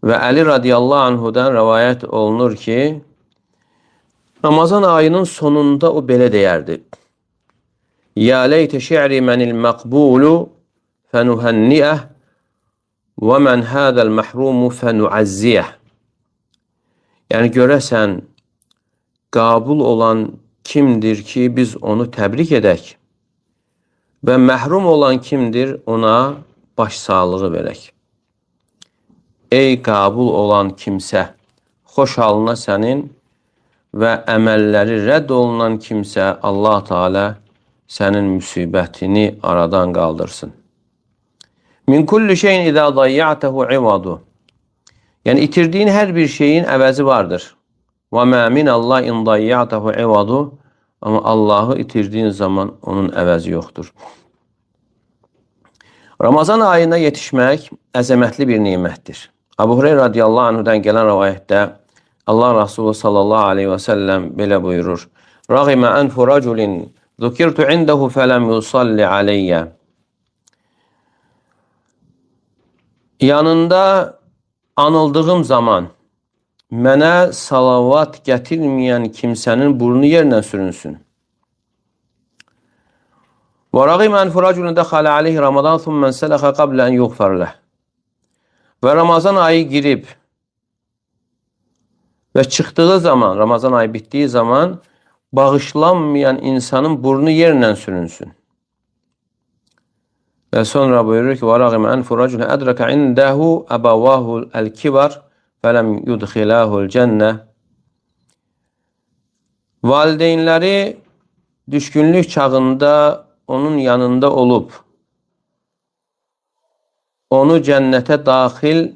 Və Əli radiyallahu anhudan rəvayət olunur ki, Ramazan ayının sonunda o belə deyərdi: Ya leytə şi'ri menil məqbulu fenuhənni'eh və men hâzel məhrumu fenuazziyeh. Yəni görəsən qəbul olan kimdir ki, biz onu təbrik edək və məhrum olan kimdir, ona başsağlığı verək. Ey qəbul olan kimsə, xoş halına sənin və əməlləri rədd olunan kimsə, Allah Teala sənin müsibətini aradan qaldırsın. Min kulli şeyin izâ dayya'tehu ivadu. Yəni itirdiyin hər bir şeyin əvəzi vardır. Və mə min Allah in dayya'tehu ivadu. Amma Allahı itirdiyin zaman onun əvəzi yoxdur. Ramazan ayına yetişmək əzəmətli bir nimətdir. Abu Hureyra radiyallahu anhudan gələn rəvayətdə Allah Resulü sallallahu aleyhi və səlləm belə buyurur: Rağimə ənfu raculin zukirtu indehu fələm yusalli aleyyə. Yanında anıldığım zaman mənə salavat gətirməyən kimsənin burnu yerlə sürünsün. Və rəğimə ənfu raculin dəxələ aleyhi Ramazan thumma sələxə qablə ən yuğfər ləh. Və Ramazan ayı girib və çıxdığı zaman, Ramazan ayı bitdiyi zaman bağışlanmayan insanın burnu yerlə sürünsün. Və sonra buyurur ki, وَرَغِمَ أَنْفُ رَجُلٍ أَدْرَكَ عِنْدَهُ أَبَوَاهُ الْكِبَرِ فَلَمْ يُدْخِلَاهُ الْجَنَّةِ. Valideynləri düşkünlük çağında onun yanında olub, onu cənnətə daxil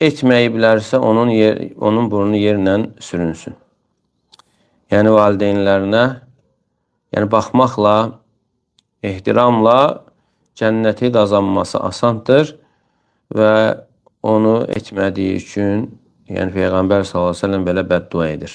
etməyiblərsə, onun burnu yerlə sürünsün. Yəni valideynlərinə, yəni baxmaqla, ehtiramla cənnəti qazanması asandır və onu etmədiyi üçün, yəni Peyğəmbər sallallahu əleyhi və səlləm belə bəddua edir.